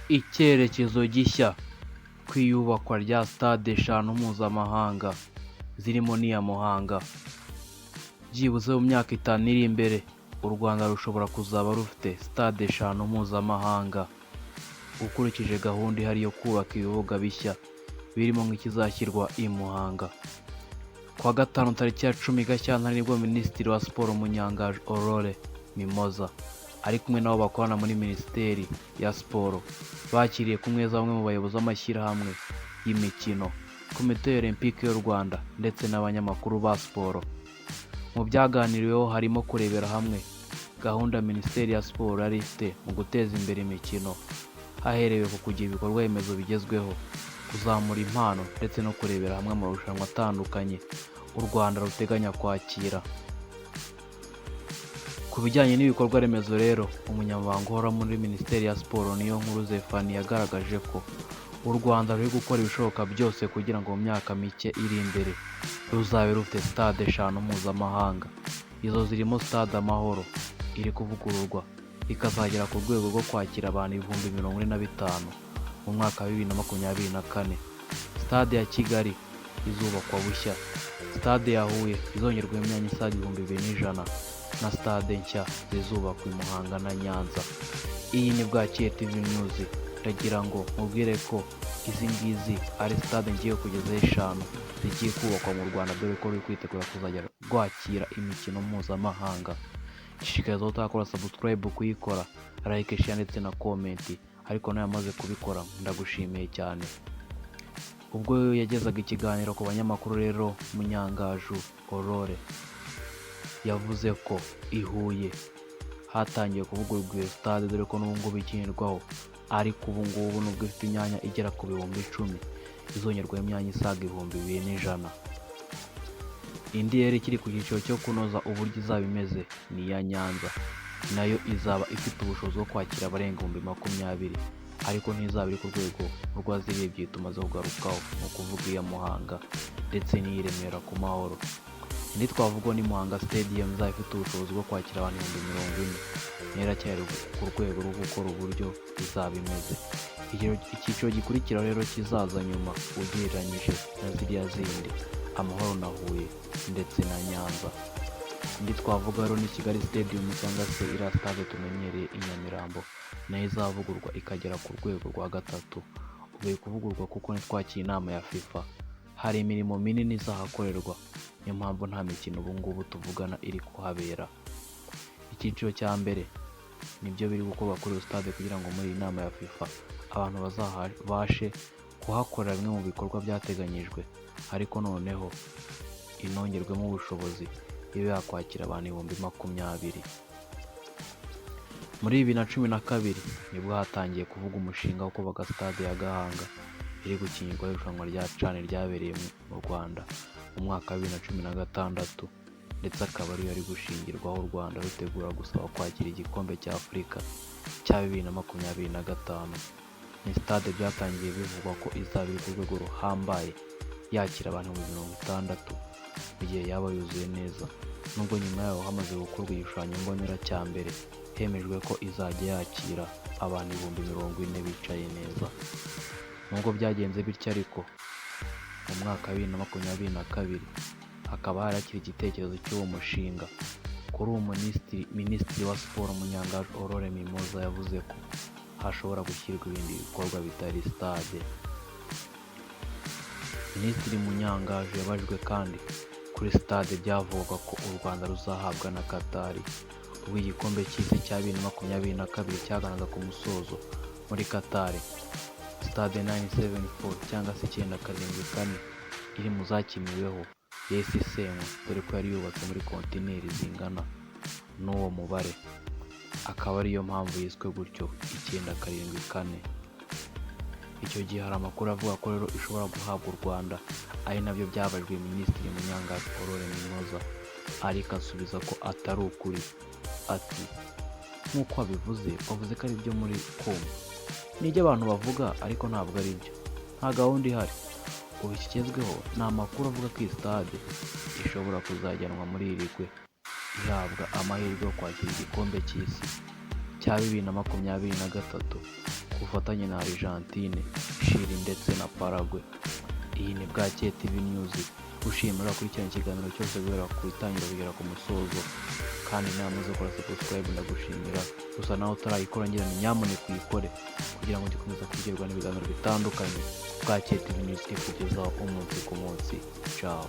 Icyerekezo gishya ku iyubakwa rya sitade eshanu mpuzamahanga zirimo n'iya Muhanga. Byibuze mu myaka 5 iri imbere, u Rwanda rushobora kuzaba rufite sitade eshanu mpuzamahanga, ukurikije gahunda ihari yo kubaka ibibuga bishya birimo nk'ikizashyirwa i Muhanga. Kuwa Gatanu tariki ya 10 Gashyantare nibwo Minisitiri wa Siporo Munyangaju Aurore Mimoza ari kumwe n'abo bakorana muri Minisiteri ya Siporo bakiriye ku meza bamwe mu bayobozi b'amashyirahamwe y'imikino, Komite Olempike y'u Rwanda ndetse n'abanyamakuru ba siporo. Mu byaganiriweho harimo kurebera hamwe gahunda Minisiteri ya Siporo yari ifite mu guteza imbere imikino, haherewe ku kugira ibikorwa remezo bigezweho, kuzamura impano ndetse no kurebera hamwe amarushanwa atandukanye u Rwanda ruteganya kwakira. Ku bijyanye n'ibikorwa remezo rero, Umunyamabanga uhoraho muri Minisiteri ya Siporo Niyonkuru Zephanie yagaragaje ko u Rwanda ruri gukora ibishoboka byose kugira ngo mu myaka mike iri imbere ruzabe rufite sitade eshanu mpuzamahanga. Izo zirimo Stade Amahoro iri kuvugururwa ikazagera ku rwego rwo kwakira abantu 45,000 mu mwaka wa 2024, Stade ya Kigali izubakwa bushya, Stade ya Huye izongerwamo imyanya isaga 2100 na stade nshya zizubakwa i Muhanga na Nyanza. Iyi ni Bwakeye TV News, ndagira ngo nkubwire ko izi ngizi ari stade ngiye kugezaho eshanu zigiye kubakwa mu Rwanda, dore ko ruri kwitegura kuzajya rwakira imikino mpuzamahanga. Shishikariza utakora subscribe kuyikora, like, share ndetse na comment, ariko nawe amaze kubikora ndagushimiye cyane. Ubwo yagezaga ikiganiro ku banyamakuru rero, Munyangaju Aurore yavuze ko i Huye hatangiye kuvugururwa iyo stade, dore ko n'ubu ngubu ikinirwaho, ariko ubu ngubu nubwo ifite imyanya igera ku 10,000, izongerwaho imyanya isaga 2100. Indi rero ikiri ku cyiciro cyo kunoza uburyo izaba imeze ni iya Nyanza, nayo izaba ifite ubushobozi bwo kwakira abarenga 20,000, ariko ntizaba iri ku rwego rwa ziriya ebyiri tumaze kugarukaho, ni ukuvuga iya Muhanga ndetse n'iyi Remera ku Mahoro. Indi twavuga ni Muhanga Stadium izaba ifite ubushobozi bwo kwakira abantu 40,000, nayo iracyari ku rwego rwo gukora uburyo izaba imeze. Icyiciro gikurikira rero kizaza nyuma ugereranyije na ziriya zindi, Amahoro na Huye ndetse na Nyanza. Indi twavuga rero ni Kigali Stadium cyangwa se iriya stade tumenyereye i Nyamirambo, nayo izavugururwa ikagera ku rwego rwa gatatu. Ubu iri kuvugururwa kuko ntitwakira inama ya FIFA, hari imirimo minini izahakorerwa, niyo mpamvu nta mikino ubu ngubu tuvugana iri kuhabera. Icyiciro cya mbere nibyo biri gukorwa kuri iyo stade kugira ngo muri iyi nama ya FIFA abantu bazabashe kuhakorera bimwe mu bikorwa byateganyijwe, ariko noneho inongerwemo ubushobozi ibe yakwakira abantu 20,000. Muri 2012 nibwo hatangiye kuvugwa umushinga wo kubaka stade ya Gahanga iri gukinirwaho irushanwa rya CHAN ryabereye mu Rwanda mu mwaka wa 2016, ndetse akaba ariyo ari gushingirwaho u Rwanda rutegura gusaba kwakira igikombe cya Afurika cya 2025. Ni stade byatangiye bivugwa ko izaba iri ku rwego ruhambaye, yakira abantu 60,000 mu gihe yaba yuzuye neza, nubwo nyuma yaho hamaze gukorwa igishushanyo mbonera cya mbere hemejwe ko izajya yakira abantu 40,000 bicaye neza. Nubwo byagenze bityo ariko, mu mwaka wa 2022 hakaba harakiri igitekerezo cy'uwo mushinga. Kuri ubu Minisitiri wa Siporo Munyangaju Aurore Mimoza yavuze ko hashobora gushyirwa ibindi bikorwa bitari stade. Minisitiri Munyangaju yabajijwe kandi kuri stade byavugwaga ko u Rwanda ruzahabwa na Qatar ubwo igikombe cy'isi cya 2022 cyaganaga ku musozo muri Qatar. Stade 974 cyangwa se 974 iri mu zakiniweho yahise isenywa, dore ko yari yubatse muri kontineri zingana n'uwo mubare, akaba ariyo mpamvu yiswe gutyo 974. Icyo gihe hari amakuru avuga ko rero ishobora guhabwa u Rwanda, ari nabyo byabajwe Minisitiri Munyangaju Aurore Mimoza, ariko asubiza ko atari ukuri. Ati: "Nk'uko wabivuze, wavuze ko ari ibyo muri kumva, ni ibyo abantu bavuga, ariko ntabwo ari byo, nta gahunda ihari. Ubu ikigezweho ni amakuru avuga ko iyi stade ishobora kuzajyanwa muri Uruguay ihabwa amahirwe yo kwakira igikombe cy'isi cya 2023." ku bufatanye na Argentine, Chili ndetse na Paraguay. Iyi ni Bwakeye TV News. Ushimira gukurikirana ikiganiro cyose guhera ku itangira kugera ku musozo, kandi inama zo gukora subscribe ndagushimira. Gusa nawe utarayikora, ngira ni nyamuneka uyikore kugira ngo ujye ukomeza kugerwaho n'ibiganiro bitandukanye Bwakeye TV News ikugezaho umunsi ku munsi. Ciao.